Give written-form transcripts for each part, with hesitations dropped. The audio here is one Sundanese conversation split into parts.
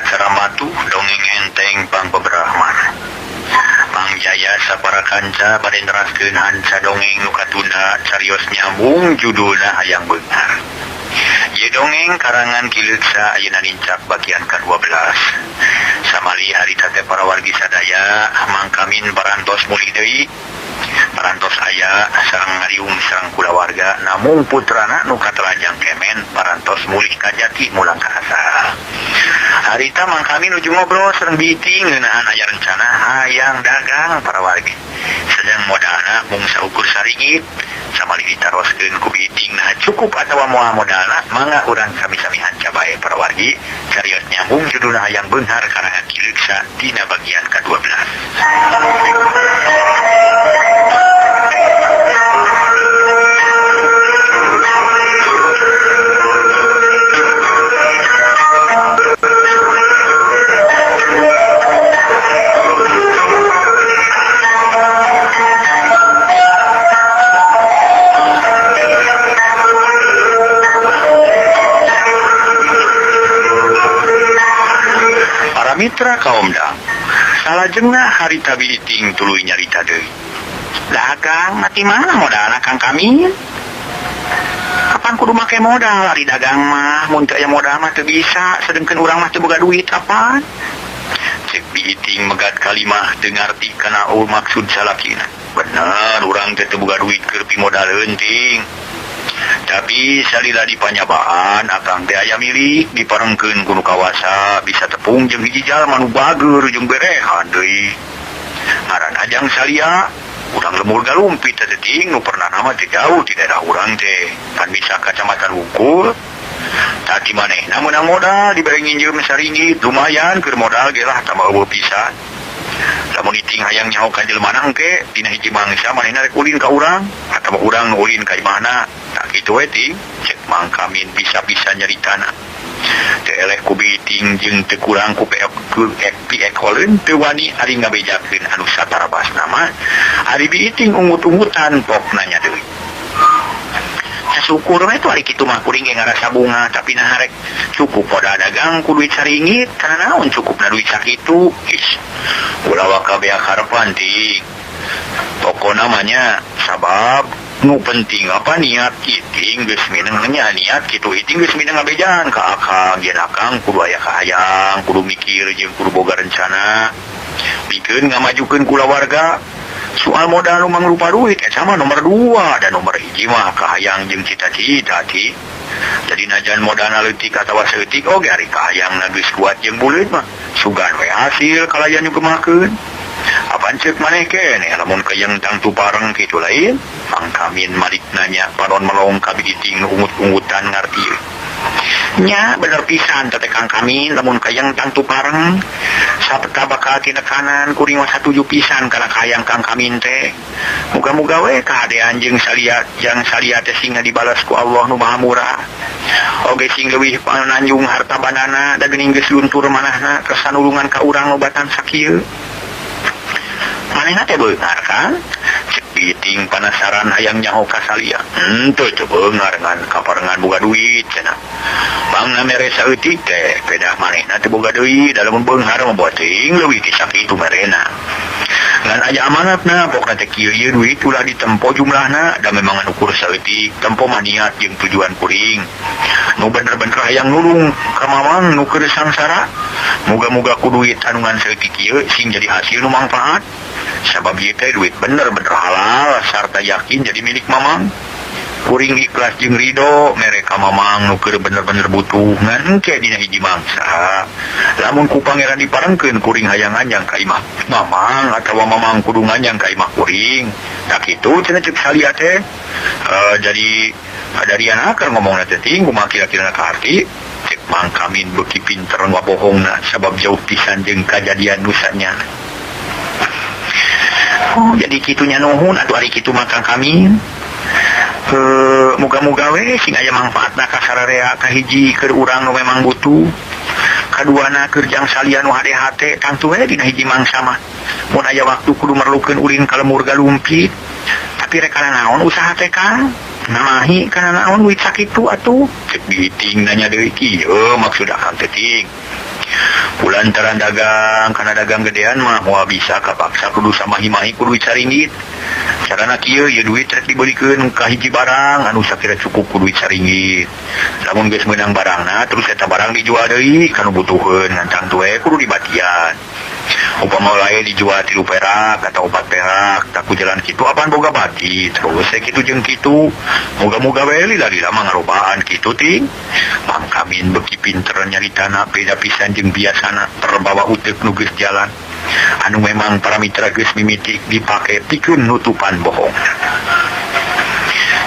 Acara matuh dongeng enteng pangbeberahman. Mang Jaya sapara kanca bade neraskeun hanca dongeng nu katunda carios nyambung judulna Hayang Beunghar. Ieu dongeng karangan Ki Leuksa ayeuna nincak bagian ka-12. Samali harita teh para wargi sadaya Mang Kamin parantos mulih deui. Parantos aya sareng ngariung sareng kulawarga namung putrana nu katelajang kemen parantos mulih ka jati mulang ka asal. Harita Mang Kamin nuju ngobrol sareng Biting ngeunaan aya rencana hayang dagang para wargi. Sedang modalna mung saukur saringgit samali ditaroskeun ku Biting nah cukup atawa moal modalna mangga urang sami-sami hanca bae para wargi carios nyambung judulna Hayang Beunghar karangan Ki Leuksa dina bagian ka-12. Para mitra kaum dang, salajengna harita Biting tuluy nyarita deui. Dagang mati mana modalna Kang Kamin? Kapan kudu make modal ari dagang mah, mun teu aya modal mah teu bisa, sedengkeun urang mah teu boga duit apan. Cek Biting megat kalimah teu ngarti kana maksud salakina. Bener urang teh teu boga duit keur pimodaleun ting. Tapi salila dipanyabaan akang teh aya milik diparengkeun ku nu kawasa bisa tepung jeung hiji jalma nu bager jeung berehan deui. Ngaran ajang salia urang lemur galumpit teh ting nu pernah nama teh jauh ti daerah urang teh pan bisa kacamatan wungkul. Tadi manehna meunang modal dibere nginjeum saringgit lumayan keur modal ge lah tambah eueuh pisan. Lamun iting hayang nyaho ka jelema engke dina hiji mangsa manehna rek ulin ka urang atawa urang nu ulin ka imahna. Tak kitu we ting cek Mang Kamin bisa-bisa nyaritana. Teu eleh ku Biting jeung teu kurang ku piekoleun teu wani ari ngabejakeun anu satarabasna mah ari Biting ungut-ungutan pok nanya deui. Syukur we tuh ari kitu mah kuring ge ngarasa bunga tapi nah rek cukup modal dagang ku duit saringgit kana naon cukupna duit sakitu. Is ulah waka beak harepan ting. Pokona mah nya sabab nu penting apa niat iting geus mineng nya niat kitu iting geus mineng ngabejaan ka akang yen akang kudu aya kahayang kudu mikir jeung kudu boga rencana pikeun ngamajukeun kulawarga. Soal modal nu mangrupa duit eta mah nomor 2 dan nomor 1 mah kahayang jeung cita-cita ti. Jadi najan modalna leutik atawa saeutik oge ari kahayangna geus kuat jeung buleut mah sugan we hasil kalayan nu gemakeun. Apan ceuk maneh keneh lamun kayang tangtu pareng kitu lain. Mang Kamin malik nanya panon melong ka Biting ungut-ungutan ngarti. Nya bener pisan teh Kang Kamin lamun kayang tangtu pareng sapeta bakal tinekanan kuring mah satuju pisan kana kahayang Kang Kamin teh. Muga-muga we kahadean jeung salia jang salia teh sing dibalas ku Allah nu Maha Murah. Oge sing leuwih pananjung harta bandana da geuning geus luntur manahna kersa nulungan ka urang lobatan sakieu. Manehna teh beunghar kan? Cek Biting panasaran hayang nyaho ka salia. Henteu teu beunghar ngan kaparengan boga duit cenah. Bangna mere saeutik teh pedah manehna teu boga deui da lamun beunghar mah boa teuing leuwih ti sakitu merena. Ngan aya amanatna pokna teh kieu ieu duit ulah ditempo jumlahna da memang ukur saeutik tempo mah niat jeung tujuan kuring. Nu bener-bener hayang nulung ka mamang nu keur sangsara. Muga-muga ku duit anu ngan saeutik ieu sing jadi hasil nu mangfaat. Sabab ieu teh duit bener-bener halal sarta yakin jadi milik mamang. Kuring ikhlas jeung ridho mere ka mamang nu keur bener-bener butuh ngan engke dina hiji mangsa. Lamun ku pangeran diparengkeun kuring hayang nganjang ka imah mamang atawa mamang kudu nganjang ka imah kuring. Tak kitu cenah ceuk salia teh. Jadi dari anak keur ngomongna teh ting kumaha kira-kira ka harti. Cek Mang Kamin beuki pinter ngabohongna sabab jauh pisan jeung kajadian nu sanyana. Oh, jadi kitunya nuhun atuh ari kitu mah Kang Kamin. Muga-muga we sing aya mangfaatna ka sararea kahiji keur urang nu memang butuh. Kaduana keur jang salia nu hade hate tangtu we dina hiji mangsa mah. Mun aya waktu kudu merlukeun ulin ka lemur galumpit. Tapi rek kana naon usaha teh Kang? Namahi kana naon duit sakitu atuh? Cek Biting nanya deui kieu maksud akang teh ting. Kulantaran dagang kana dagang gedean mah moal bisa kapaksa kudu samahi-mahi ku duit saringgit. Carana kieu ieu duit rek dibeulikeun ka hiji barang anu sakira cukup ku duit saringgit. Lamun geus meunang barangna terus eta barang dijual deui ka nu butuheun ngan tangtu we kudu dibatian. Upama lain dijual 3 perak atau 4 perak tak ku jalan kitu apaan boga bati terus we kitu jeung kitu. Moga-moga we lila-lila mah ngarobaan kitu ting. Mang Kamin beuki pinter nyaritana beda pisan jeung biasana terbawa uteuk nu geus jalan. Anu memang para mitra geus mimiti dipake pikeun nutupan bohong.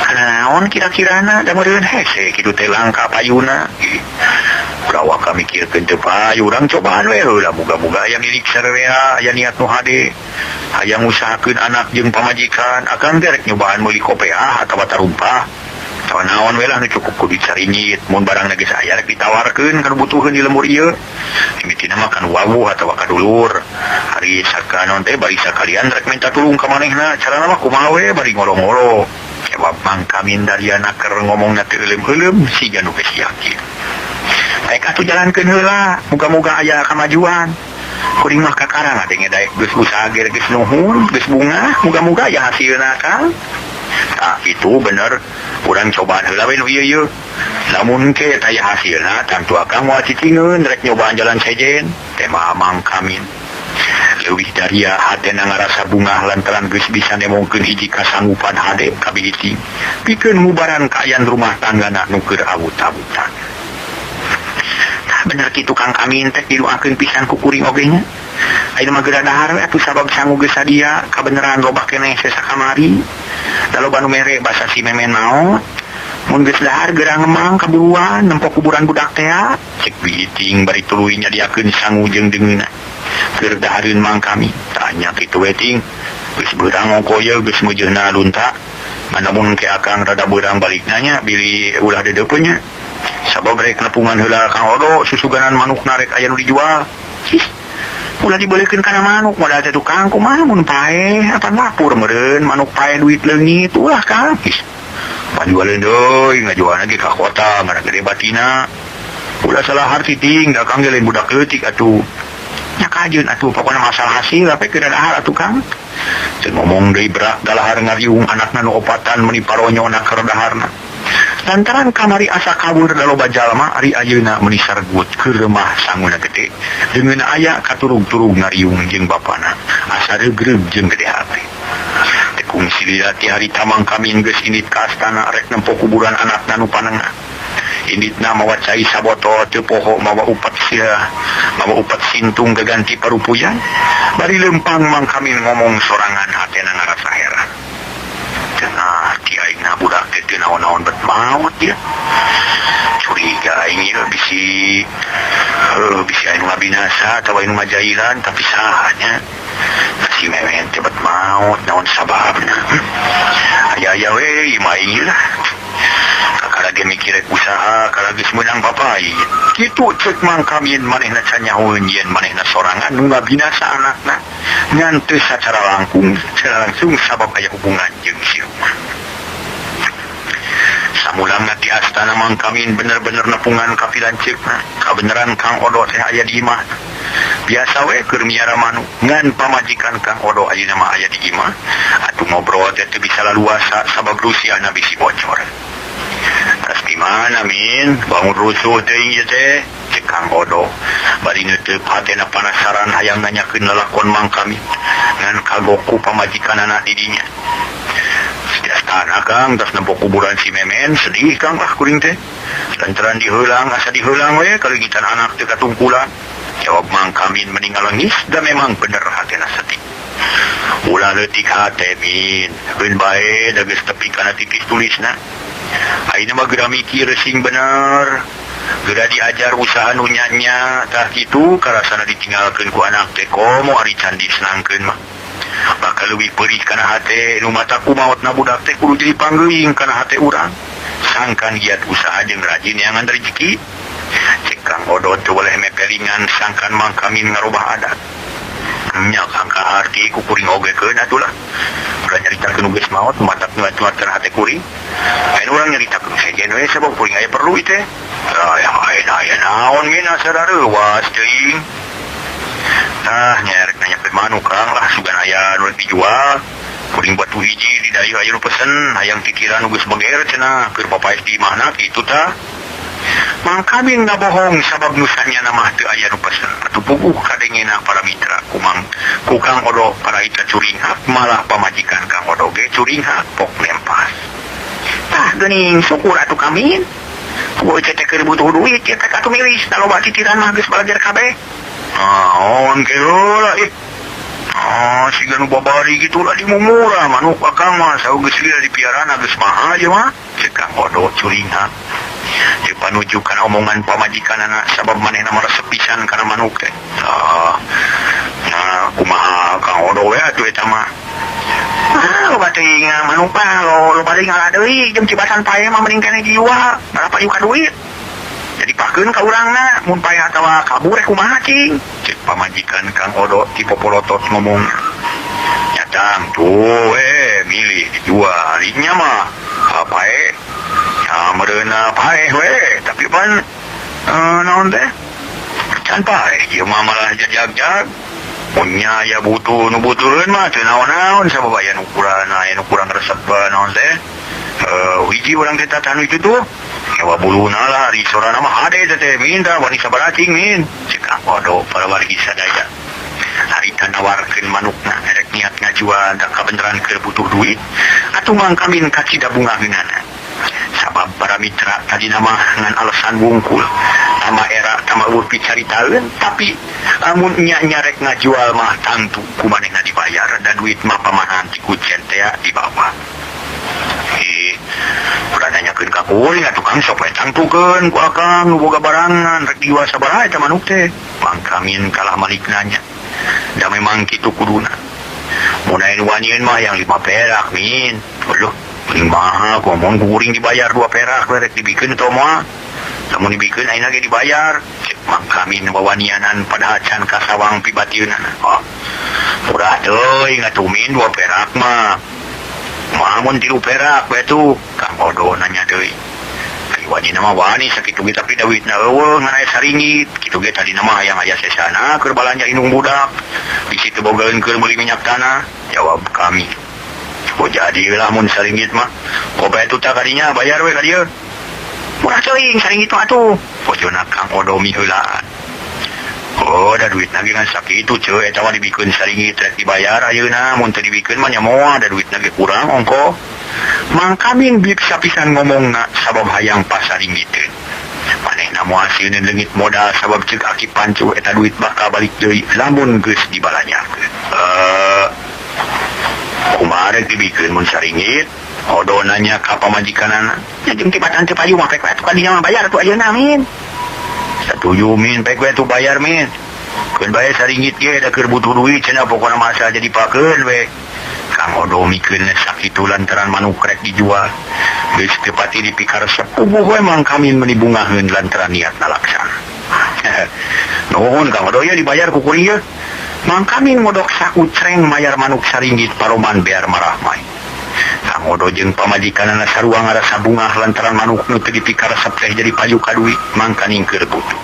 Kana naon kira-kirana da meureun hese kitu teh langka payuna. Ulah waka mikirkeun teu payu urang cobaan we heula muga-muga aya milik sararea aya niat nu hade. Hayang usahakeun anak jeung pamajikan akang teh rek nyobaan meuli kopeah atawa tarumpah. Atawa naon we lah nu cukup ku duit saringgit mun barangna geus aya rek ditawarkeun kana butuheun di lembur ieu. Mimitina mah kan wawuh atawa kadulur. Hari sakanon teh bari sakalian rek minta tulung ka manehna carana mah kumaha we bari ngolo-ngolo. Jawab Mang Kamin dariana keur ngomongna teu euleum-euleum siga nu geus yakin. Baik atuh jalankeun heula, muga-muga aya kamajuan. Kuring mah kakara ngadenge daek geus usaha ge geus nuhun, geus bungah, muga-muga aya hasilna Kang. Tah kitu bener, urang cobaan heula we nu ieu ieu. Lamun ke taya hasilna tangtu akang moal cicingeun rek nyobaan jalan sejen, tema Mang Kamin. Leuwih daria hatena ngarasa bungah lantaran geus bisa nemongkeun hiji kasanggupan hade kabihiti. Pikeun ngubaran kaayaan rumah tanggana nu keur awut-awutan. Tah bener kitu Kang Kamin teh didoakeun pisan ku kuring oge nya. Ayeuna mah geura dahar we atuh sabab sangu geus sadia kabeneran loba keneh sesa kamari. Da loba nu mere basa si Memen maot. Mun geus dahar geura ngemang kaburuan nempo kuburan budak teh. Cek biting bari tuluy nyadiakeun sangu jeung deungeunna. Keur dahareun Mang Kami tanya kitu we ting. Geus beurang ongko ieu geus meujeuhna lunta. Manamun ke akang rada beurang balikna nya bilih ulah dedeupeun nya. Sabab rek nepungan heula Kang Odo susuganan manukna rek aya nu dijual. Ih, ulah dibeulikeun kana manuk modal teh tukang kumaha mun paeh apan lapur meureun manuk paeh duit leungit ulah Kang. Ih, panjualeun deui ngajualna ge ka kota ngaran gede batina. Ulah salah harti ting da Kang ge lain budak leutik atuh. Nya kajeun atuh pokona masalah hasil apa keur dahar atuh Kang. Teu ngomong deui berak dalahar ngariung anakna nu opatan meuni paronyona keur daharna. Lantaran kamari asa kabur da loba jalma ari ayeuna meuni sargut keur remah sanguna gede deungeun aya katurug-turug ngariung jeung bapana asa regreg jeung gede hate. Teu kungsi lila ti harita Mang Kamin geus indit ka astana rek nempo kuburan anakna nu panengah. Inditna mawa cai sabotol teu poho mawa upat sia mawa upat sintung gaganti parupuyan bari lempang Mang Kamin ngomong sorangan hatena ngarasa heran. Cenah ti aingna budak teh teu naon-naon bet maot dia. Curiga aing ieu bisi bisi aing ngabinasa atawa aing ngajailan tapi sahanya si Memen teh bet maot naon sababna. Aya-aya we imah aing lah. Kakara ge mikir rek usaha kala geus meunang papai. Kitu ceuk Mang Kamin manehna canyahoeun yen manehna sorangan nu ngabinasa anakna ngan teu sacara langkung secara langsung sabab aya hubungan jeung si rumah. Samulangna ti astana Mang Kamin bener-bener nepungan ka pilanceukna. Kabeneran Kang Odo teh aya di imah. Biasa we keur miara manuk ngan pamajikan Kang Odo ayeuna mah aya di imah. Atuh ngobrol teh teu bisa laluasa sabab rusiana bisi bocor. Tas di mana Min? Bangun rusuh teh ieu teh cek Kang Odo. Bari neuteuk hatena panasaran hayang nanyakeun lalakon Mang Kamin ngan kagok ku pamajikanana di dinya. Di astana Kang tas nempo kuburan si Memen sedih Kang ah kuring teh. Lantaran diheulang asa diheulang we kaleungitan anak teu katungkulan. Jawab Mang Kamin meninggal lengis da memang bener hatena sedih. Ulah leutik hate Min, keun bae da geus tepi kana titis tulisna. Ayeuna mah geura mikir sing bener. Geura diajar usaha nu nya-nya tah kitu karasana ditinggalkeun ku anak teh komo ari can disenangkeun mah. Bakal leuwih perih kana hate nu mata ku maotna budak teh kudu jadi panggeuing kana hate urang. Sangkan giat usaha jeung rajin neangan rezeki. Cek Kang Odo teu boleh mepelingan sangkan Mang Kamin ngarubah adat. Nya Kang kaharti ku kuring ogekeun atuh lah. Ulah nyaritakeun nu geus maot matak nyuat-nyuatkeun hate kuring. Lain urang nyaritakeun sejen we sabab kuring aya perlu ieu teh. Aya aya aya naon min asa rareuwas teuing. Tah nya rek nanyakeun manuk Kang lah sugan aya nu dijual. Kuring batu hiji di dayu aya nu pesen hayang pikiran nu geus beger cenah keur papaes di imahna kitu tah. Mang Kamin ngabohong sabab nu sanyana mah teu aya nu pesen. Atuh puguh kadengena para mitra kumang ku Kang Odo paraita curinghak malah pamajikan Kang Odo ge curinghak pok nempas. Tah geuning syukur atuh Kamin. Ku teh keur butuh duit ieu teh atuh milis da loba titiran mah geus balajar kabeh. Naon ke heula ih. Ah, siga nu babari kitu lah dimumurah manuk akang mah saur geus lila dipiarana geus mahal ieu mah. Ceuk Kang Odo curinghak. Teu panuju kana omongan pamajikanana sabab manehna mah resep pisan kana manuk teh. Tah, nya kumaha Kang Odo we atuh eta mah. Ah, loba teuing manuk mah loba deui ngala deui jeung cibasan paeh mah mending keneh dijual, barapa ieu ka duit. Jadi pakeun ka urangna mun paeh atawa kabur rek kumaha cing. Ceuk pamajikan Kang Odo ti popolotot ngomongna. Nya tangtu we milih dijual nya mah paeh. Nya meureunna paeh we tapi pan naon teh can paeh ieu mah malah jajagjag. Mun nya aya butuh nu butuheun mah teu naon-naon sabab aya nu kurang aya nu kurang resep naon teh. Hiji urang teh tatanu itu tuh. Nyawa buluna lah ari sorana mah hade teh teh min tah wani sabaraha cing min. Ceuk Kang Odo para wargi sadaya. Harita nawarkeun manukna erek niat ngajual da kabeneran keur butuh duit atuh Mang Kamin kacida bungaheunana. Sabab para mitra tadina mah ngan alasan wungkul tama era tama eueuh picaritaeun tapi amun nya nyarek ngajual mah tangtu ku manehna dibayar da duit mah pamahan ti kucen tea dibawa. Ulah nanyakeun ka kuring atuh Kang sok we tangtukeun ku akang nu boga barangan rek dijual sabaraha eta manuk teh. Mang Kamin kalah malik nanya. Da memang kitu kuduna. Mun aya nu wanieun mah yang 5 perak min. Aduh, paling mahal ku omong ku kuring dibayar 2 perak we rek dibikeun atau moal. Lamun dibikeun ayeuna ge dibayar. Ceuk Mang Kamin wawanianan padahal can kasawang pibatieunana. Oh, murah teuing atuh min 2 perak mah. Mun 3 perak we tuh. Kang Odo nanya deui. Ari wanina mah wani sakitu ge tapi duitna eueuh ngan aya saringgit. Kitu ge tadina mah hayang aya sesana keur balanja indung budak. Bisi teu bogaeun keur meuli minyak tanah. Jawab kami. Oh jadilah mun saringgit mah. Kopi atuh tah kadinya bayar we ka dieu. Murah teuing saringgit mah atuh. Pojona Kang Odo miheulaan. Oh, da duitna ge ngan sakitu ceu eta mah dibikeun saringgit rek dibayar ayeuna mun teu dibikeun mah nya moal da duitna ge kurang ongko. Mang Kamin bieu sapisan ngomongna sabab hayang pasaringgiteun. Manehna moal sieun leungit modal sabab ceuk aki pancuh eta duit bakal balik deui lamun geus dibalanyakeun. Kumaha rek dibikeun mun saringgit? Odo nanya ka pamajikanana. Nya jeung tibatan teu payu mah pek we atuh kadinya mah bayar atuh ayeuna min. Satuju min pek we atuh bayar min. Keun bae saringgit ge da keur butuh duit cenah pokona mah asal jadi pakeun we. Kang Odo mikeun sakitu lantaran manuk rek dijual. Geus teu pati dipikaresep puguh we Mang Kamin meuni bungaheun lantaran niatna laksana. Nuhun Kang Odo ye dibayar ku kuring ye. Mang Kamin modok saku creng mayar manuk saringgit paroman bear marahmai. Kang Odo jeung pamajikanana sarua ngarasa bungah lantaran manuk nu teu dipikaresep teh jadi payu ka duit mangkaning keur butuh.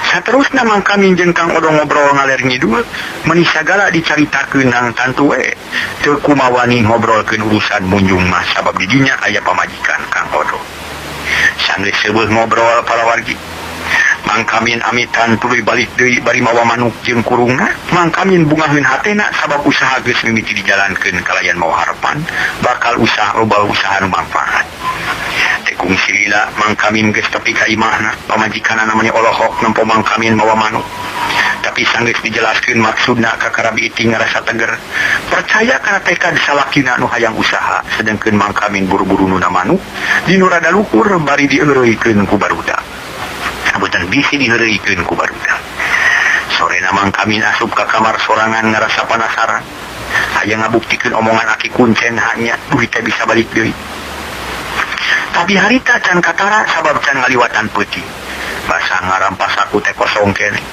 Saterusna Mang Kamin jeung Kang Odo ngobrol ngaler ngidul meuni sagala dicaritakeun nang tantu we. Teu kumawani ngobrolkeun urusan munjung mah sabab di dinya aya pamajikan Kang Odo. Sanggeus seueuh ngobrol para wargi. Mang Kamin amitan tuluy balik deui bari mawa manuk jeung kurungna. Mang Kamin bungaheun hatena sabab usaha geus mimiti dijalankeun kalayan mawa harepan bakal usaha loba usaha nu mangfaat. Tekung silila Mang Kamin geus tepi ka imahna, pamajikanana mani olohok nempo Mang Kamin mawa manuk. Tapi sanggeus dijelaskeun maksudna ka karabi iting ngarasa teger. Percaya kana tekad salakina nu hayang usaha, sedengkeun Mang Kamin buru-buru nuna manuk dinu rada luhur bari dieureuykeun ku barudak. Sabutan bisi diheureuikeun ku barudak. Sorena Mang Kamin asup ka kamar sorangan ngarasa panasaran. Hayang ngabuktikeun omongan aki kuncen hanya duit teh bisa balik deui. Tapi harita can katara sabab can ngaliwatan peuting. Basa ngarampas aku teh kosong keneh.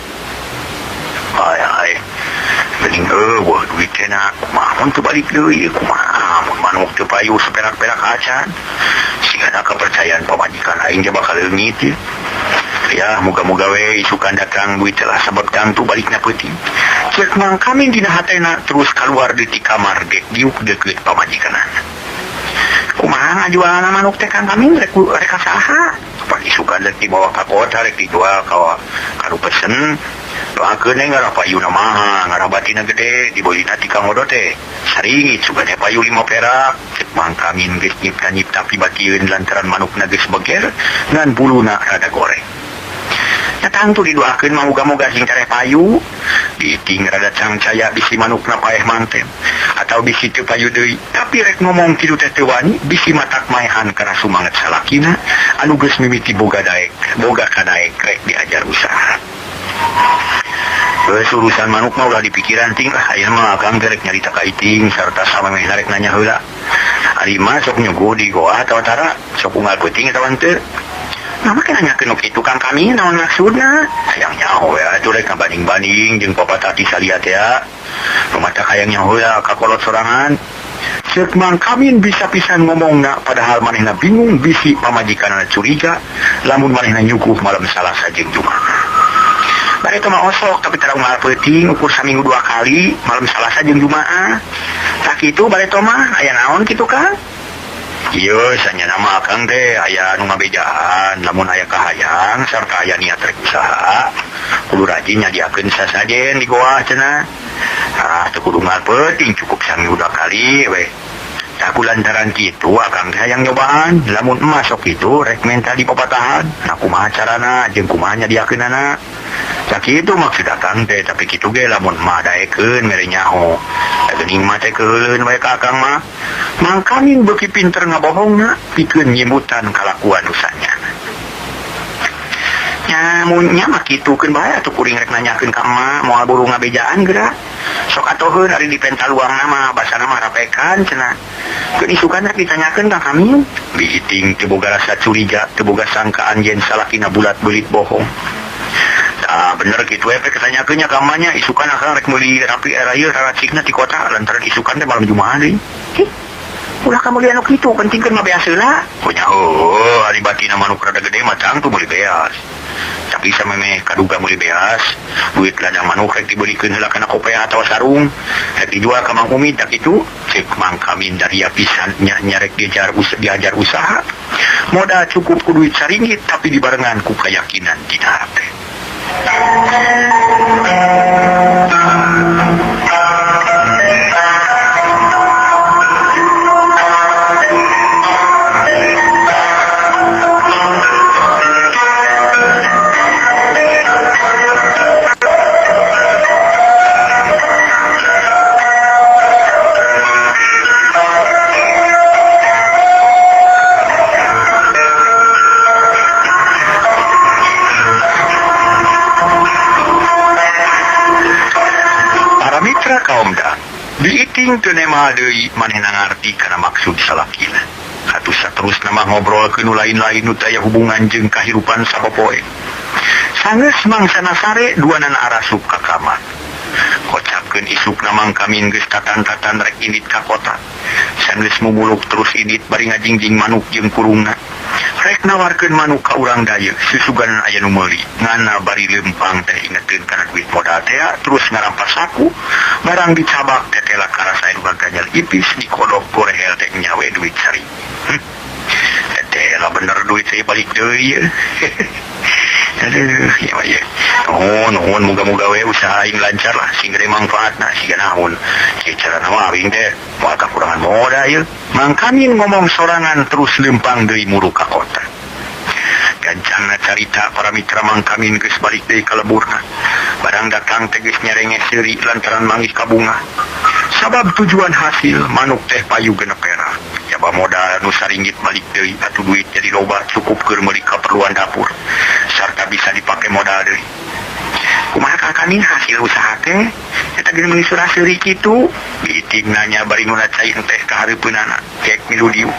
Ay ay. Geuning eueuh duit teh na kumaha mun teu balik deui kumaha mun manuk teu payu seperak-perak acan. Sigana kepercayaan pamajikan aing ge bakal leungit ieu. Ya moga-moga we isukan datang duit telah sabab tangtu balikna peuting. Ceuk Mang Kamin dina hatena terus kaluar di ti kamar dek diuk deukeut pamajikanana. Kumaha ngajualna manuk teh Kang Kamin rek rek ka saha? Pan isukan rek dibawa ka kota rek dijual ka ka nu pesen. Doakeun we ngarah payuna maha, ngarah batina gede dibeulina ti Kang Odo teh. Saringit sugan teh payu 5 perak. Ceuk Mang Kamin geus nyipta-nyipta pibatieun lantaran manukna geus beger ngan buluna rada goreng. Nya tangtu didoakeun mah moga-moga sing tareh payu. Diiting rada cangcaya bisi manukna paeh manten atau bisi teu payu deui, tapi rek ngomong kitu teh teu wani bisi matak maehan kana sumanget salakina anu geus mimiti boga daek, boga kadaek rek diajar usaha. Geus urusan manuk mah ulah dipikiran ting lah, ayeuna mah akang teh rek nyarita ka Iting sarta samemehna rek nanya heula. Ari mah sok nyuguh di goa atawa tara, sok unggal peuting atawa henteu. Nah, mah nanyakeun nu kitu Kang Kamin naon maksudna? Hayang nyaho we atuh rek ngabanding-banding jeung papatati salia teh ya. Rumata hayang nyaho ya ka kolot sorangan. Ceuk Mang Kamin bisa pisan ngomongna padahal manehna bingung bisi pamajikanna curiga lamun manehna nyuguh malam Salasa jeung Jumaah. Bari teh mah osok tapi tara unggal peuting ukur saminggu 2 kali malam Salasa jeung Jumaah. Tah kitu bari teh mah aya naon kitu Kang? Ieu sanyana mah Akang teh aya nu ngabejaan lamun aya kahayang sarta aya niat rek usaha kudu rajin nyadiakeun sasajen di goa cenah. Ah teu kudu unggal peuting cukup saminggu 2 kali we. Tah ku lantaran kitu Akang teh hayang nyobaan lamun emas sok kitu rek menta di papatahan. Nah kumaha carana jeung kumaha nyadiakeunana. Tah kitu maksud Akang teh tapi kitu ge lamun mah daekeun mere nyaho. Da geuning mah teh keuheuleun we ka Akang mah. Mang Kamin beuki pinter ngabohongna pikeun nyimutan kalakuan nu sanyana. Nya mun nya mah kitukeun bae atuh kuring rek nanyakeun ka emak moal buru ngabejaan geura. Sok atoheun ari dipenta luangna mah basana mah rapekan cenah. Keun isukan rek ditanyakeun ka Kamin. Biiting teu boga rasa curiga, teu boga sangkaan yen salakina bulat beulit bohong. Tah bener kitu we ketanyakeun nya ka emaknya isukan akang rek meuli rapi era ieu raracikna ti kota lantaran isukan teh malam Jumaah deui. Hih. Ulah ka meuli anu kitu pentingkeun mah beas heula. Punya heuh ari batina manuk rada gede mah tangtu meuli beas. Tapi samemeh kaduga meuli beas, duit ladang manuk rek dibeulikeun heula kana kopea atawa sarung, rek dijual ka Mang Umi tak kitu. Ceuk Mang Kamin daria pisan nya nya rek diajar usaha. Modal cukup ku duit saringgit tapi dibarengan ku kayakinan dina hate. Diiting teu nema deui manehna ngarti kana maksud salakina. Atuh saterusna mah ngobrolkeun nu lain-lain nu teu aya hubungan jeung kahirupan sapopoe. Sanggeus mangsana sare duanana arasup ka kamar. Kocapkeun isukna Mang Kamin geus tatan-tatan rek indit ka kota. Sanggeus mumuluk terus indit bari ngajingjing manuk jeung kurungna. Rek nawarkeun manuk ka urang dayeuh susuganan aya nu meuli. Ngana bari leumpang teh ingeteun kana duit modal teh terus ngarampas saku. Barang dicabak teh teh karasa nu gajal ipis dikodok gorehel teh nyawe duit sari. Teh lah bener duit saya balik deui ye. Aduh, ya mah ye. Nuhun, nuhun moga-moga we usaha aing lancar lah sing gede manfaatna siga naon. Kieu carana mah aing teh moal kakurangan modal ye. Mang Kamin ngomong sorangan terus leumpang deui muru ka kota. Gancangna carita para mitra Mang Kamin geus balik deui ka leburna. Barang datang teh geus nyerenge seuri lantaran manggih ka bunga. Sabab tujuan hasil manuk teh payu genep perak. Jaba modal nu saringgit balik deui atuh duit jadi loba cukup keur meuli kaperluan dapur sarta bisa dipake modal deui. Kumaha Kang Kamin hasil usaha teh? Eta geus meuli surah seuri kitu. Biting nanya bari nu cai teh ka hareupeunana. Cek milu dieu.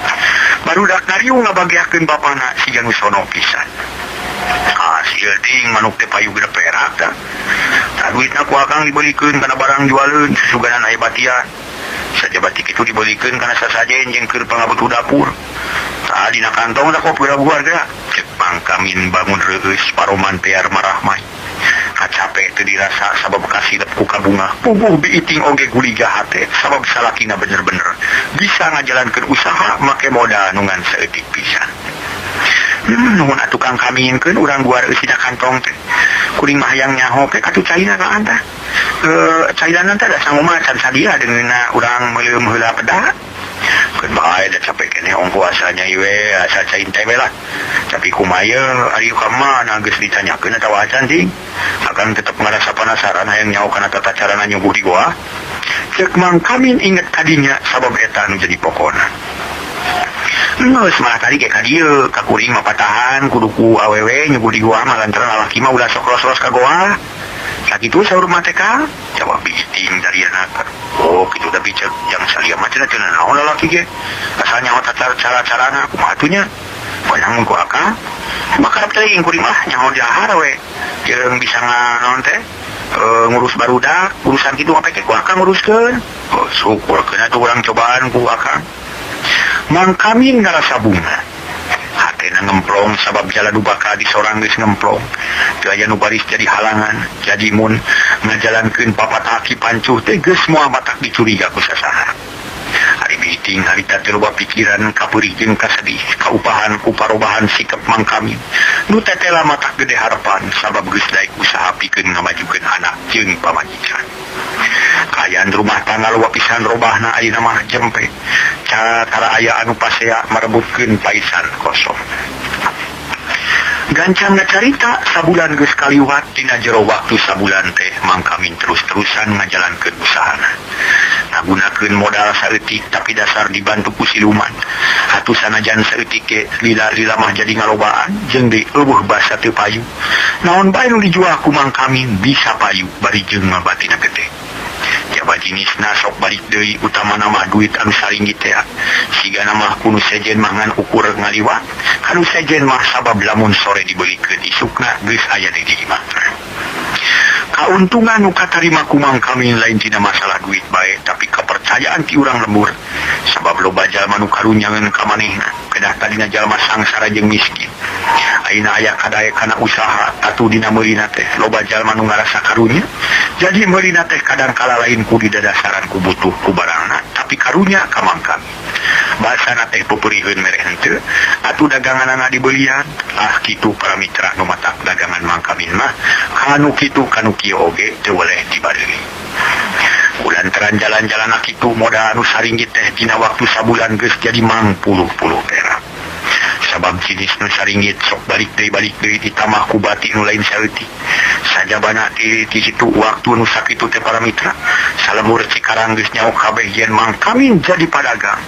Barudak ngariung ngabagiakeun bapana siga nu sono pisan. Hasil ting manuk teh payu genep perak tah. Tah duitna ku akang dibeulikeun kana barang jualeun susuganan aya batian. Sajabati kitu dibeulikeun kana sasajen jeung keur pangabutuh dapur. Tah dina kantong tah kopi rabuar geura. Cek Mang Mang Kamin bangun reueus paroman tear marahmai. Kacape teu dirasa sabab kasilep ku kabungah. Puguh biiting oge guliga hate sabab salakina bener-bener bisa ngajalankeun usaha make modal nu ngan saeutik pisan. Nuhun atuh Kang Kamin keun urang guar eusina kantong teh. Kuring mah hayang nyaho ke katuh caina ka antah. Cairana teh da sangu mah can sadia deungeunna urang meuleum heula peda. Keun bae da capek keneh ongko asalnya ieu we asal cain teh we lah. Tapi kumaha ieu ari ka mana geus ditanyakeun atawa acan ting. Akang tetep ngarasa panasaran hayang nyaho kana tata carana nyuguh di goa. Ceuk Mang Kamin inget kadinya sabab eta anu jadi pokona. Geus malah tadi ge ka dieu ka kuring mah patahan kudu ku awewe nyuguh di goa mah lantaran lalaki mah ulah sok ros-ros ka goa. Sakitu saur mah teh Kang? Jawab biiting dariana. Oh kitu tapi ceuk jang salia mah cenah cenah naon lalaki ge. Asal nyaho tata cara-carana kumaha atuh nya. Menang ku akang. Mah karep teuing kuring mah nyaho dahar we. Jeung bisa nganaon teh ngurus barudak, urusan kitu mah pek ku akang nguruskeun. Oh syukur keun atuh urang cobaan ku akang. Mang Kamin ngarasa bunga. Hatena ngemplong sabab jalan nu bakal disorang geus ngemplong. Teu aya nu baris jadi halangan. Jadi mun ngajalankeun papatah Ki Pancuh teh geus moal matak dicuriga ku sasaha. Ari biting harita teh loba pikiran kapeurih jeung kasedih, kaupahan ku parobahan sikap Mang Kamin. Nu tetela matak gede harapan sabab geus daek usaha pikeun ngamajukeun anak jeung pamajikan. Kaayaan rumah tangga loba pisan robahna ayeuna mah jempe. Cara tara aya anu pasea merebutkeun paisan kosong. Gancang ngacarita sabulan geus kaliwat dina jero waktu sabulan teh Mang Kamin terus-terusan ngajalankeun usahana. Ngagunakeun modal saeutik tapi dasar dibantu ku siluman. Atuh sanajan saeutik ge lila-lila mah jadi ngalobaan jeung deui eueuh basa teu payu. Naon bae nu dijual ku Mang Kamin bisa payu bari jeung mabatina gede. Jaba jinisna sok balik deui utamana mah duit anu saringgit teh. Sigana mah kunu sejen mah ngan ukur ngaliwat, kanu sejen mah sabab lamun sore dibelikeun isukna geus aya deui di imah. Kauntungan nu katarima ku Mang Kamin lain tina masalah duit bae tapi kepercayaan ti urang lembur. Sabab loba jalma nu karunyangeun ka manehna, kedah tadina jalma sangsara jeung miskin. Ayeuna aya kadaek kana usaha atuh dina meulina teh loba jalma nu ngarasa karunya. Jadi meulina teh kadang kala lain ku didadasaran ku butuh ku barangna tapi karunya ka Mang Kamin. Basana teh peperiheun mere henteu atuh daganganana dibelian. Ah kitu para mitra nu matak dagangan Mang Kamin mah kanu kitu kanu kieu oge teu weleh dibareui. Kulantaran jalan-jalan kitu modal anu saringgit teh dina waktu sabulan geus jadi mangpuluh-puluh perak. Sabab jenis nu saringgit sok balik deui ditambah ku bati nu lain saeutik. Sajabana ti situ waktu nu sakitu teh para mitra salemur Cikarang geus nyaho kabeh yen Mang Kamin jadi padagang.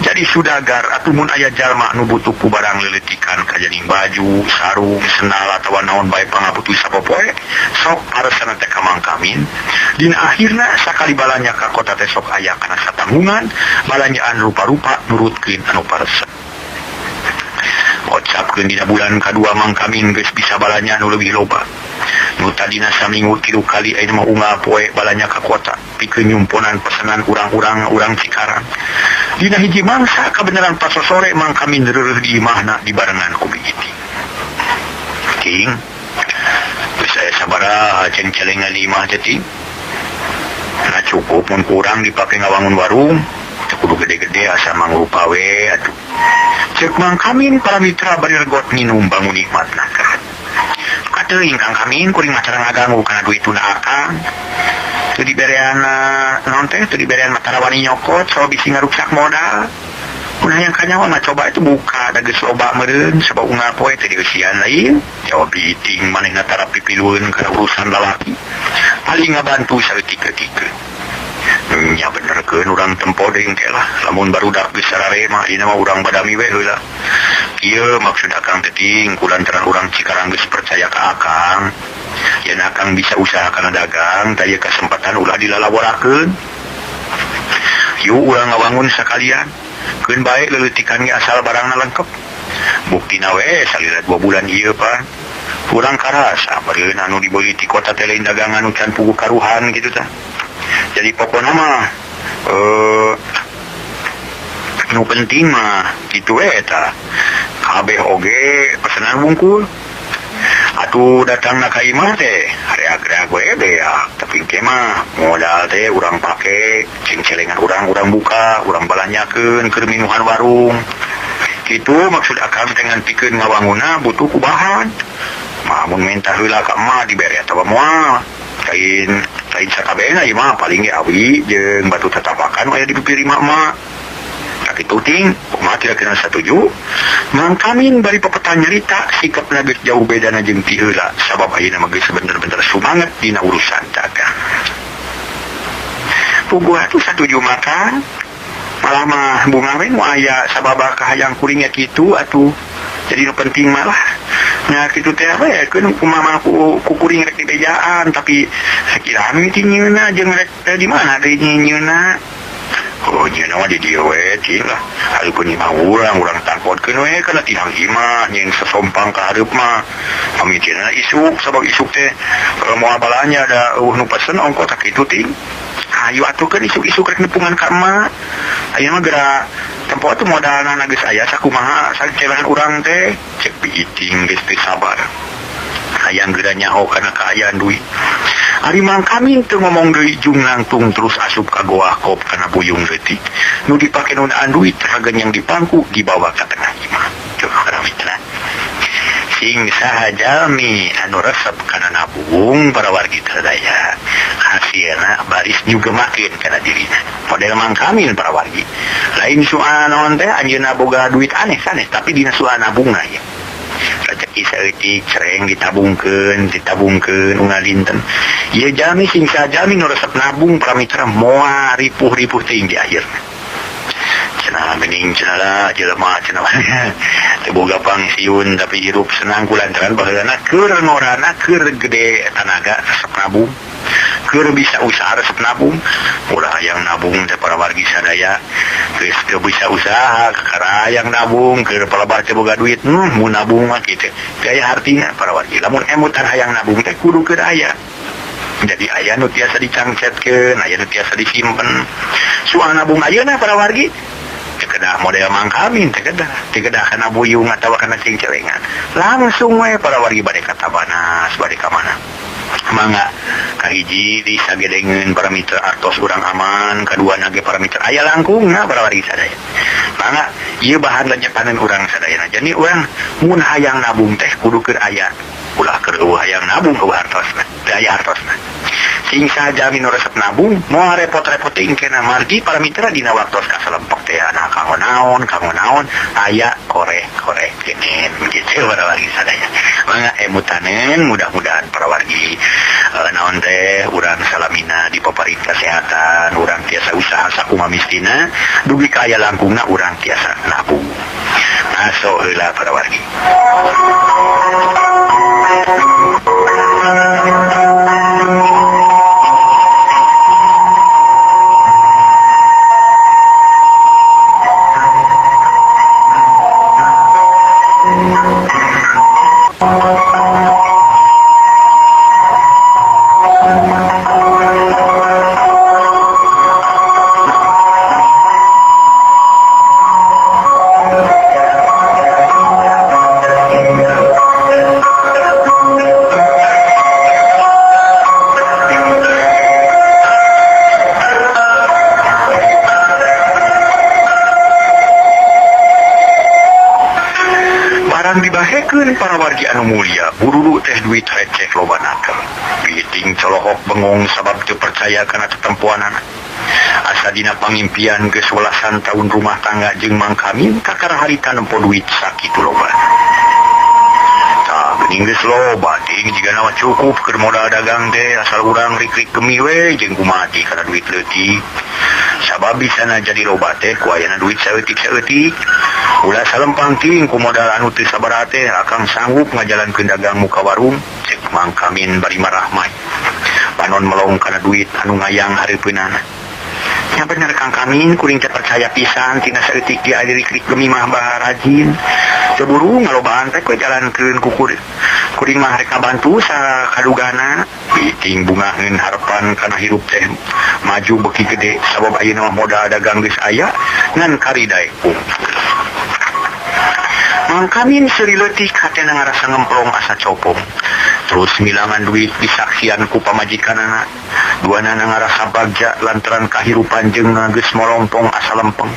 Jadi sudagar atuh mun aya jalma nu butuh ku barang leuletikan kajaning baju, sarung, sendal atawa naon bae pangabutuh sapopoe sok paresana teh ka Mang Kamin. Dina akhirna sakali balanya ka kota teh sok aya kana satanggungan balanjaan rupa-rupa nurutkeun anu paresa. Kocapkeun dina bulan kadua Mang Kamin geus bisa balanya nu leuwih loba. Nu tadina saminggu 3 kali ayeuna mah unggal poe balanya ka kota pikeun nyumponan pesanan urang-urang urang Cikarang. Dina hiji mangsa kabeneran pasosore Mang Kamin reureuh di imahna dibarengan ku Biiting. Ting, geus aya sabaraha ceng-celengan di imah teh ting. Nah cukup mun kurang dipake ngawangun warung. Teu kudu gede-gede asa mangrupa we atuh. Ceuk Mang Kamin para mitra bari regot nginum bangun nikmatna. Kateuing Kang Kamin kuring mah cara ngaganggu kana duit tuna akang. Teu diberean naon teh teu diberean mah tara wani nyokot so bisi ngaruksak modal. Mun hayang kanyawa mah coba itu buka da geus loba meureun sabab unggal poe teh dieusian lain. Jawab biiting manehna tara pipilueun kana urusan lalaki. Paling ngabantu saeutik-eutikeun. Nya benerkeun urang tempo deui engke lah lamun barudak geus sararema ayeuna mah urang badami we heula. Ieu maksud akang teh ting kulantaran urang Cikarang geus percaya ka akang. Yen akang bisa usaha kana dagang tah ieu kasempatan ulah dilalaborakeun. Yuk urang ngawangun sakalian. Keun bae leuleutikan ge asal barangna lengkep. Buktina we salila 2 bulan ieu pan. Urang karasa meureun anu dibeuli ti kota teh lain dagangan nu can puguh karuhan kitu tah. Jadi pokona mah Nu penting mah kitu eta kabeh oge pesenan wungkul. Atuh datangna ka imah teh reak-reak we beak, tapi engke mah modal teh urang pake, cengcelengan urang buka, urang balanyakeun keur minuhan warung. Kitu maksud akang teh ngan pikeun ngawanguna butuh ku bahan. Mah mun minta heula ka emak dibere atawa moal. Lain lain sakabehna ieu mah paling ge awi jeung batu tatapakan aya di pipir imah emak. Sakitu ting, kumaha kira-kira satuju? Mang Kamin bari pepetan nyarita sikapna geus jauh bedana jeung ti heula sabab ayeuna mah geus bener-bener sumanget dina urusan dagang. Puguh atuh satuju makan, malah mah bunga we nu aya sababa kahayang kuring nya kitu atuh. Jadi nu penting mah lah nya kitu teh we keun kumaha ku kuring rek dibejaan tapi sakira mimiti nyieunna jeung rek di mana deui nyieunna. Oh nyieunna mah di dieu we ting lah. Hareupeun imah urang, urang tangkodkeun we kana tihang imah nyeun sasompang ka hareup mah. Pamitina isuk sabab isuk teh moal balanja da eueuh nu pesen ongko tak kitu ting. Hayu atuh keun isuk-isuk rek nepungan ka emak. Ayeuna mah geura tempo atuh modalna geus aya sakumaha sacelengan urang teh cek biiting geus teu sabar. Hayang geura nyaho kana kaayaan duit. Ari Mang Kamin teu ngomong deui jung nangtung terus asup ka goa kop kana buyung leutik. Nu dipake nundaan duit ragen yang dipangku dibawa ka tengah imah. Tuh ramitra. Sing saha jalmi anu resep kana nabung para wargi sadaya. Hasilna baris nyugemakeun kana dirina. Model Mang Kamin para wargi. Lain soal naon teh anjeunna boga duit aneh sanes tapi dina soal nabungna ieu. Rezeki saeutik cereng ditabungkeun, ditabungkeun unggal dinten. Ieu jalmi sing saha jalmi nu resep nabung para mitra moal ripuh-ripuh teuing di akhirna. Cenah geuning cenah lah jelema cenah teu boga pangsiun tapi hirup senang kulantaran baheulana keur ngorana keur gede tanaga resep nabung. Keur bisa usaha resep nabung, ulah hayang nabung teh para wargi sadaya geus teu bisa usaha kakara hayang nabung keur palebah teu boga duit mun nabung mah kitu. Gaya hartina para wargi lamun emutan hayang nabung teh kudu keur aya. Jadi aya nu tiasa dicangcetkeun, aya nu tiasa disimpen. Soal nabung ayeuna para wargi teu kedah model Mang Kamin teu kedah kana buyung atawa kana cengcelengan. Langsung we para wargi bade ka Tabanas, bade ka mana. Mangga kahiji disagedengeun para mitra artos urang aman, kadua nage para mitra aya langkungna para wargi sadaya. Mangga ieu bahan lenyepanan urang sadayana. Jadi urang mun hayang nabung teh kudu keur aya. Ulah keur eueuh hayang nabung eueuh hartosna, teu aya hartosna. Sing saha jalmi nu resep nabung moal repot-repot teuing kena margi para mitra dina waktos kasalempek teh nah kanggo naon aya koreh-koreh kenen gitu para wargi sadaya. Mangga emutaneun mudah-mudahan para wargi naon teh urang salamina dipaparin kesehatan, urang tiasa usaha sakumaha mistina dugi ka aya langkungna urang tiasa nabung. Aso heula para wargi. Dibahekeun para wargi anu mulia, bururu teh duit receh loba naker. Biting colohok bengong sabab teu percaya kana tetempoanana. Asa dina pangimpian geus welasan tahun rumah tangga jeung Mang Kamin kakara harita nempo duit sakitu loba. Tah geuning geus loba ting jigana mah cukup keur modal dagang teh asal urang rik-rik gemi we jeung kumaha teh kana duit leutik. Sabab bisana jadi loba teh ku ayana duit saeutik-saeutik. Ulah salempang ting ku modal anu teu sabaraha teh akang sanggup ngajalankeun dagang muka warung cek Mang Kamin bari marahmai. Panon melong kana duit anu ngayang hareupeunana. Nya bener Kang Kamin kuring teh percaya pisan tina saeutik dia aya krik gemi mah rajin. Teu buru ngalobaan teh we jalankeun ku kuring. Kuring mah rek ngabantu sakadugana. Biting bungaheun harepan kana hirup teh maju beuki gede sabab ayeuna mah modal dagang geus aya ngan kari daek pungkul. Mang Kamin seuri leutik hatena ngarasa ngemplong asa copong. Terus milangan duit disaksian ku pamajikanana. Duanana ngarasa bagja lantaran kahirupan jeung geus molompong asa lempeng.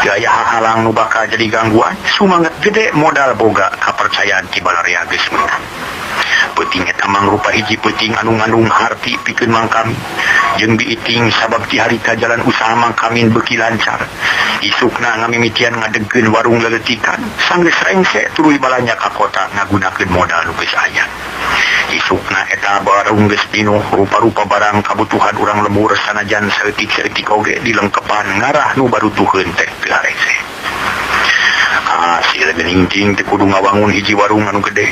Teu aya hahalang nu bakal jadi gangguan, sumanget gede modal boga kapercayaan ti balarea geus meunang. Peuting eta mangrupa hiji peuting anu ngandung harti pikeun Mang Kamin. Jeung biiting sabab ti harita jalan usaha Mang Kamin beuki lancar. Isukna ngamimitian ngadegkeun warung leletikan, sanggeus rengse tuluy balanja ka kota ngagunakeun modal nu geus aya. Isukna eta warung geus pinuh rupa-rupa barang kabutuhan urang lembur sanajan saeutik-saeutik oge dilengkepan ngarah nu barutuheun teh teu harese. Hasil geuning ting teh kudu ngawangun hiji warung anu gede.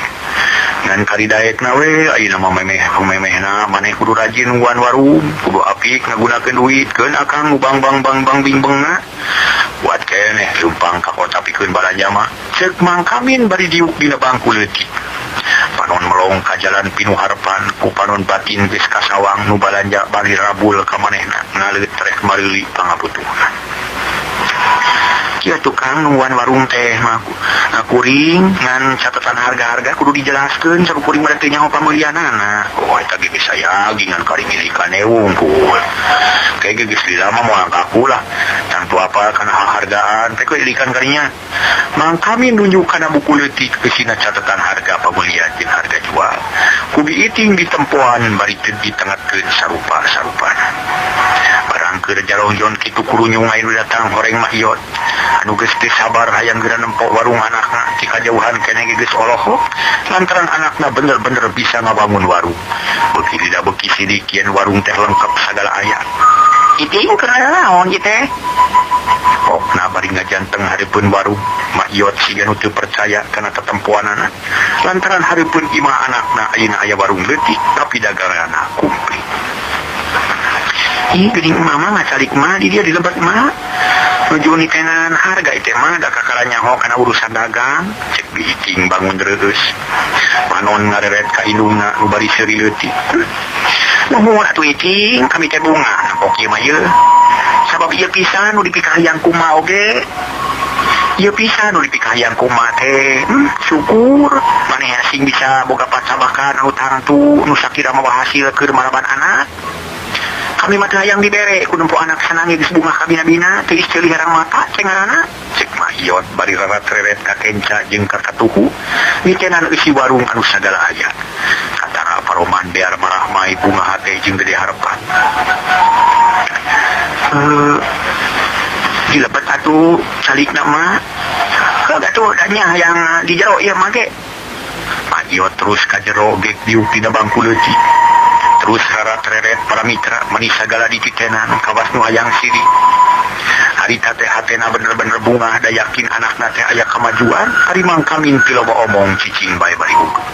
Ngan kari daekna we ayeuna mah memeh pememehna maneh kudu rajin nungguan warung, kudu apik ngagunakeun duit keun akang nu bang bang bang bang bingbengna. Buat keneh lumpang ka kota pikeun balanja mah. Ceuk Mang Kamin bari diuk dina bangku leutik. Panon melong ka jalan pinuh harepan ku panon batin geus kasawang nu balanja bari rabul ka manehna ngaleut rek mareuli pangabutuhan. Kieu tukang nungguan warung teh mah kuring ngan catatan harga-harga kudu dijelaskeun sabab kuring mah teu nyaho pameulianana. Oh eta ge geus aya ngan kari milikan wungkul. Kayak ge geus lila mah moal kaku lah. Tangtu apa kana hargaan teh we ilikan karinya. Mang Kamin nunjuk kana buku leutik eusina catatan harga pameulian jeung harga jual. Ku biiting ditempoan bari teu ditengetkeun sarupa-sarupana. Barang keur jalongjon kitu kurunyung anu datang horeng mah iot. Anu geus teu sabar hayang geura nempo warung anakna ti kajauhan keneh ge geus olohok lantaran anakna bener-bener bisa ngabangun warung. Beuki lila beuki sidik yen warung teh lengkap sagala aya. Iting keur naon ieu teh? Pokna bari ngajanteng hareupeun warung, Mak Iot siga nu teu percaya kana tetempoanana lantaran hareupeun imah anakna ayeuna aya warung leutik tapi daganganna kumplit. Ih geuning mama ngacalik mah di dia di lebet mah. Nuju nitenan harga ieu mah da kakara nyaho kana urusan dagang, cek biiting bangun reueus. Panon ngareret ka indungna nu bari seuri leutik. Nuhun atuh iting kami teh bunga nempok ieu mah ieu. Sabab ieu pisan nu dipikahayang kumaha oge. Ieu pisan nu dipikahayang kumaha teh. Syukur maneh asing bisa boga pacabakan anu tangtu nu sakira mawa hasil keur maraban anak. Kami mah teu hayang dibere ku nempo anak sanange geus bunga kabina-bina teu isteuli herang mata ceng ngaranna. Cek Mak Iot bari rarat-reret ka kenca jeung ka katuhu mitenan eusi warung anu sagala aya. Katara paroman bear marahmai bunga hate jeung gede harepan. Dilebet atuh calikna mah. Heuh atuh nya hayang di jero ieu mah ge. Mak Iot terus ka jero gek diuk dina bangku leutik. Terus rarat-reret para mitra manis sagala dititenan kawas nu hayang sirik. Harita teh hatena bener-bener bunga da yakin anakna teh aya kamajuan, ari Mang Kamin teu loba omong cicing bae bari hukum.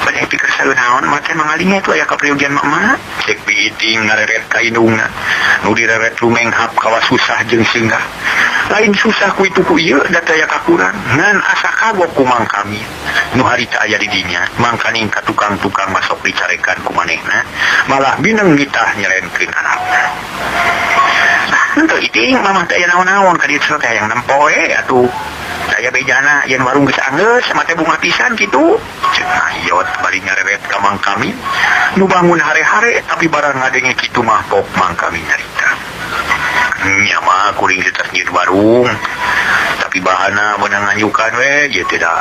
Bade pikir saeun naon mah teh mangalingnya itu aya kapriogian mama. Cek biiting ngareret ka indungna. Nu direret lumenghap kawas susah jeung seunggah. Lain susah ku itu ku ieu da teh aya kakurang, ngan asa kagok ku Mang Kamin. Nu harita aya di dinya, mangkaning ka tukang-tukang masuk dicarekan ku manehna, malah bineng nitah nyelenkeun anakna. Henteu iting mamah teh aya naon-naon ka dieu teh hayang nempo we atuh. Aya bejana yen warung geus anggeus sama teh bunga pisan kitu. Cek Mak Iot bari ngareret ka Mang Kamin. Nu bangun hare-hare tapi barang ngadenge kitu mah pok Mang Kamin nyarita. Nya mah kuring teh tas nyieun warung. Tapi bahana meunang nganyukan we ieu teh da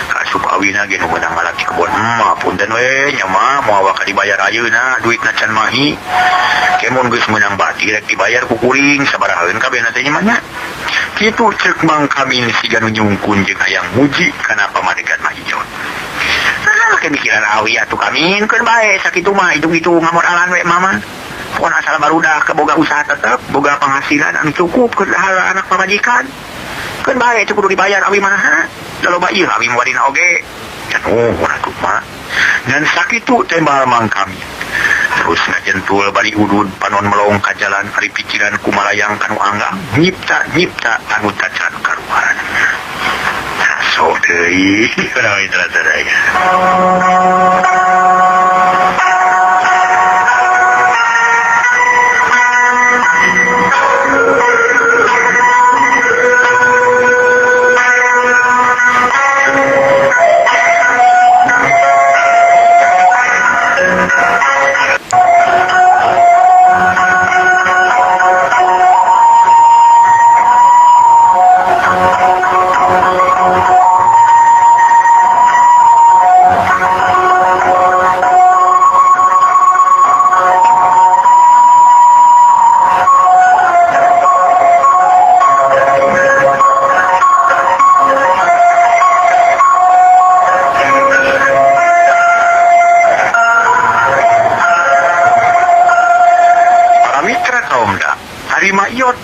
kasup awina ge nu meunang ngalaki kebon mah punten we nya mah moal bakal dibayar ayeuna duitna can mahi. Kemun geus meunang bati rek dibayar ku kuring sabarahaeun kabehna teh nya mah nya. Kitu cek Mang Kamin siga nu nyungkun jeung hayang muji kana pamadegan Mak Iot. Nah, make mikiran awi atuh Kamin keun bae sakitu mah hitung-hitung ngamodalan we mama. Pokona asal barudak boga usaha tetep, boga penghasilan anu cukup keur anak pamajikan. Keun bae teu kudu dibayar awi mah. Da loba ieu awi mah wadina oge. Nya nuhun atuh mah. Ngan sakitu tembal Mang Kamin. Terus ngajentul bari udud panon melong ka jalan ari pikiran kumalayang kanu anggang nyipta-nyipta anu tacan karuan. So deui para mitra sadaya.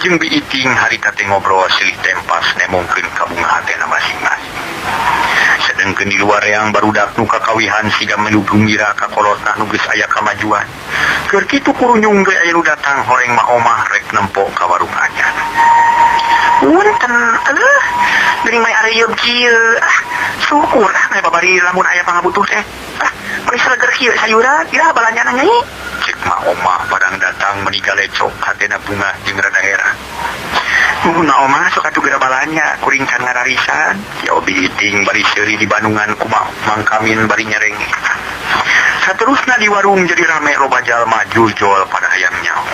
Jeung biiting harita teh ngobrol silih tempas nemongkeun ka bunga hatena masing-masing. Sedengkeun di luar yang barudak nu kakawihan siga melu gumira ka kolotna nu geus aya kamajuan. Keur kitu kurunyung ge aya nu datang horeng ma omah rek nempo ka warung anyar. Punten aleuh geuning mah areuyeub kieu. Ah, syukur ah meh babari lamun aya pangabutuh teh. Ah, meni seleger kieu sayuran, iraha balanjana nyai. Cek ma omah barang datang meni galecok hatena bunga jeung rada heran. Nuhun ma omah sok atuh geura balanja kuring can ngararisan. Ya biiting bari seuri di Bandungan kumaha mangkamin bari nyereng. Saterusna di warung jadi rame loba jalma jujol pada hayang nyaho.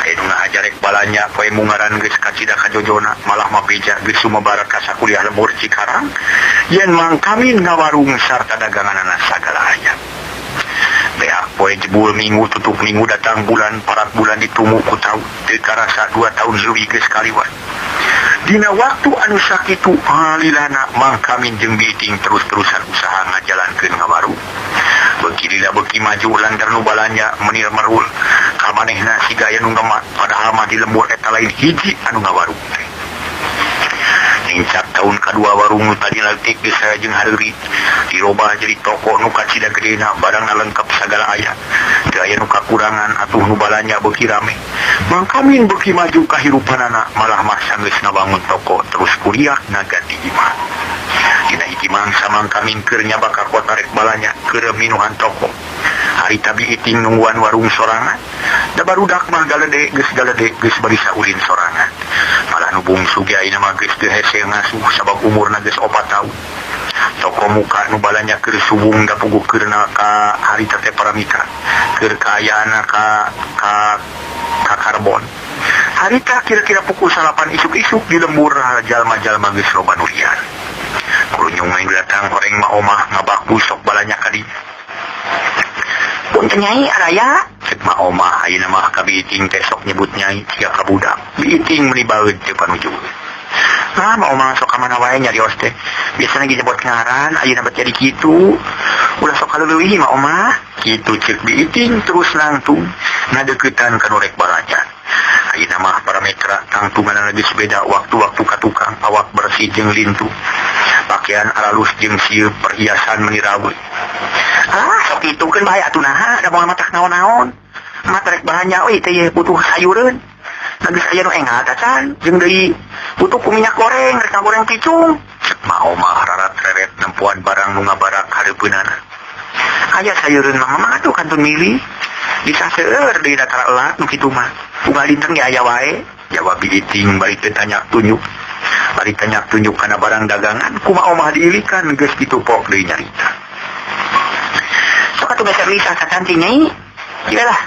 Aya nu ngahaja rek balanja poe mungaran geus kacida kajojona malah mah beja geus sumabarak ka sakuliah lembur Cikarang yen mangkamin ngawarung sarta daganganana sagala aya. Beak poe jebul minggu tutup minggu datang bulan parat bulan ditumu ku taun teu karasa 2 tahun leuwih geus kaliwat. Dina waktu anu sakitu lilana mangkamin jeung biiting terus-terusan usaha ngajalankeun ngawarung. Beuki lila beuki maju lantaran nu balanja menir merul ka manehna siga aya nu ngemat padahal mah di lembur eta lain hiji anu ngawarung teh. Nincak tahun kadua warung nu tadi leutik geus saya jeung hareuri dirobah jadi toko nu kacida gedena barangna lengkap sagala aya. Teu aya nu kakurangan atuh nu balanja beuki rame. Mangkamin beuki maju kahirupanana malah mah sanggeus ngabangun toko terus kuliah ngaganti imah. Dina hiji mangsa mangkamin keur nyaba ka kota rek balanja keur minuhan toko. Harita biiting nungguan warung sorangan da barudak mah galede geus galede geus bari saulin sorangan. Malah nu bungsu ge ayeuna mah geus teu hese ngasuh sabab umurna geus 4 tahun. Toko muka nu balanja keur subung da puguh keurna ka harita teh para mitra keur kaayaanna ka karbon. Harita kira-kira pukul 9 isuk-isuk di lembur jalma-jalma geus loba nu liar. Kurunyung aing datang horeng ma omah ngabaku sok balanja ka dinya. Punten nyai araya cek ma omah ayeuna mah ka biiting teh sok nyebut nyai siga ka budak. Biiting meuni baeud teu panuju. Ah ma omah sok ka mana wae nyarios teh. Biasana ge nyebut ngaran ayeuna bet jadi kitu. Ulah sok kaleuleui ma omah. Kitu cek biiting terus langtung ngadeuketan ka nu rek balanja. Ayeuna mah para mitra tangtunganna geus beda waktu-waktu ka tukang awak bersih jeung lintu. Pakaian aralus jeung sieu perhiasan meuni raweut. Ah, sok kitu keun bae atuh naha da moal matak naon-naon. Matrek balanja euy teh butuh sayureun. Da geus aya nu engal tacan jeung deui butuh ku minyak goreng rek ngagoreng picung. Cek ma omah rarat-reret nempoan barang nu ngabarak hareupeunana. Aya sayureun mah mah atuh kantun milih. Bisa seueur deui da tara elat nu kitu mah. Unggal dinten ge aya wae. Jawab biiting bari teu tanya tunjuk. Bari tanya tunjuk kana barang dagangan kumaha omah diilikan geus ditupok deui nyarita. Sok atuh geser lisa sacanti nyai. Iyalah,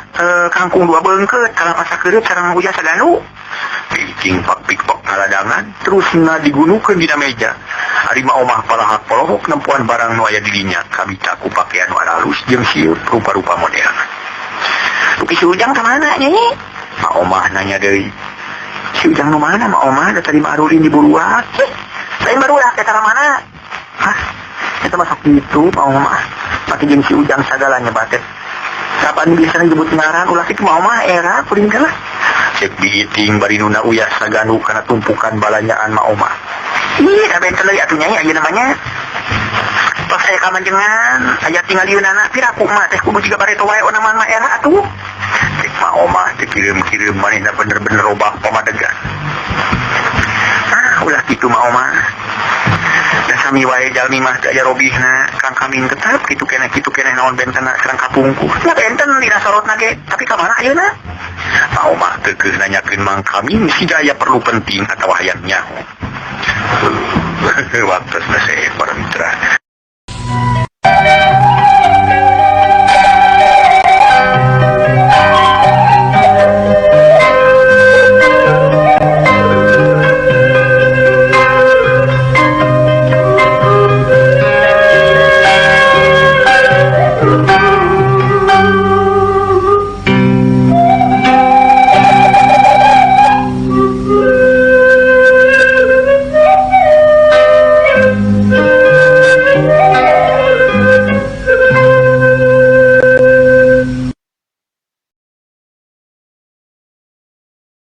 kangkung 2 beungkeut kalapa sakeureut sareng uyah saganu. Biiting pak-pikpok ngaladangan terus ngadigunukeun dina meja. Ari ma omah palahak polohok nempoan barang nu aya di dinya kabita ku pakaian nu aralus jeung sieu rupa-rupa model. Duki si Ujang ka mana nyai? Ma omah nanya deui. Si Ujang nu mana ma omah da tadi mah arulin di buruak. Lain barudak eta ka mana? Hah? Eta mah sok kitu ma omah. Pake jeung si Ujang sagala nyebat teh. Kapan bisa nyebut ngaran ulah kitu ma omah era kuring teh lah. Cek biiting bari nuna uyah saganu kana tumpukan balanyaan ma omah. Ih, da benten deui atuh nyai ayeuna mah nya. Tos aya kamanjengan, aya tinggal lieunana, piraku mah teh kudu jiga bareto wae ona mah era atuh. Cek Ma Omah teh kirim-kirim manehna bener-bener robah pamadegan. Ah, ulah kitu, Ma Omah. Da sami wae jalmi mah teu aya robihna, Kang Kamin tetep kitu keneh naon bentena sareng kapungkur. Lah benten dina sorotna ge, tapi ka mana ayeuna? Ma Omah keukeuh nanyakeun Mang Kamin siga aya perlu penting atawa hayang nyaho. Waktosna seep, para mitra.